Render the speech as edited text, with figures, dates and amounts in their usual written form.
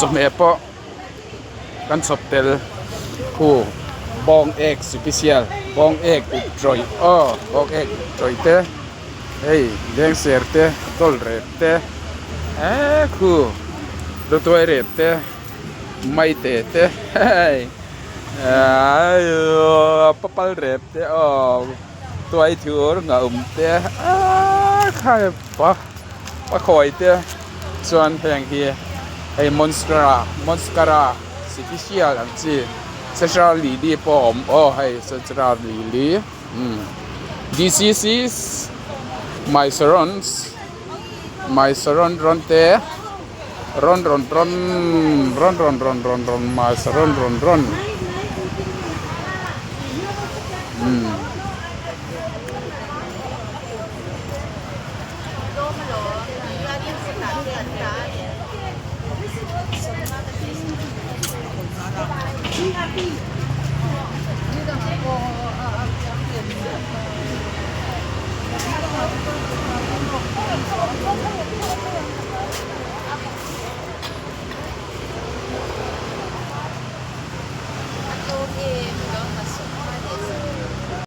Chawhmeh pawh kan chhawp tel khu bawng ek sipisial bawng ek up tawih aw bawng ek up tawih te hei lengser te dawl rep te eee khu lutuai rep te maite te hei eee papal rep te aw tuai thur ngah awm te aaa khai pa pakhawi te chuan heng hi hei monstera monstera sipisial ang chi sechara lili pawh a awm aw hei sechara lili umm D_C_C mysaron mysaron rawn te rawn rawn rawn rawn rawn rawn rawn rawn mysaron rawn rawn umm.